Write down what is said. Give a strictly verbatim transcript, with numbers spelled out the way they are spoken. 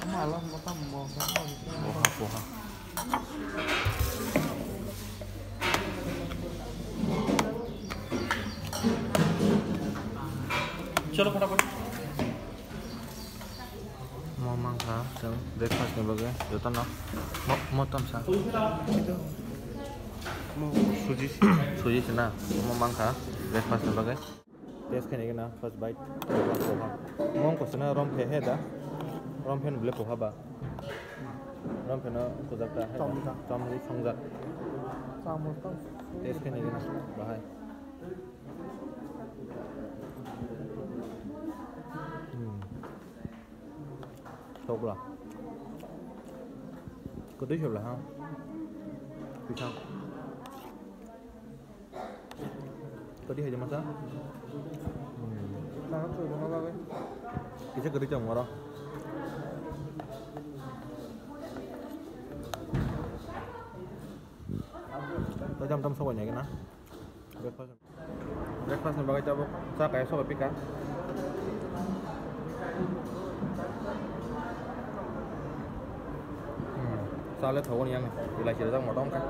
Poha, poha. Chalo, fatapat. Mo mangkha chwng breakfast ni bagwi jotono. Mo, mo tamsa. Suji, suji se na. Mo mangkha breakfast ni bagwi. Test khaina gana first bite. Mo wngkha se na rom phe he da. Rom phe ni bwle poha ba. Rom phe no kujak ta he da. Chomjak. Chomri songjak. Test khaina gana bahai. Hmm. Sokla. Kwtwi sokla ha. Pisang. Kwtwi hai masa? Hmm. Nang soi bongma bagwi. Kisa kwtwi tong oro. Tei jam tam sokoi nai gana. Breakfast. Breakfast ni bagwi tabuk cha kaya soba pika. Hmm, cha le thogo ni yang, belai sira jak motom kha.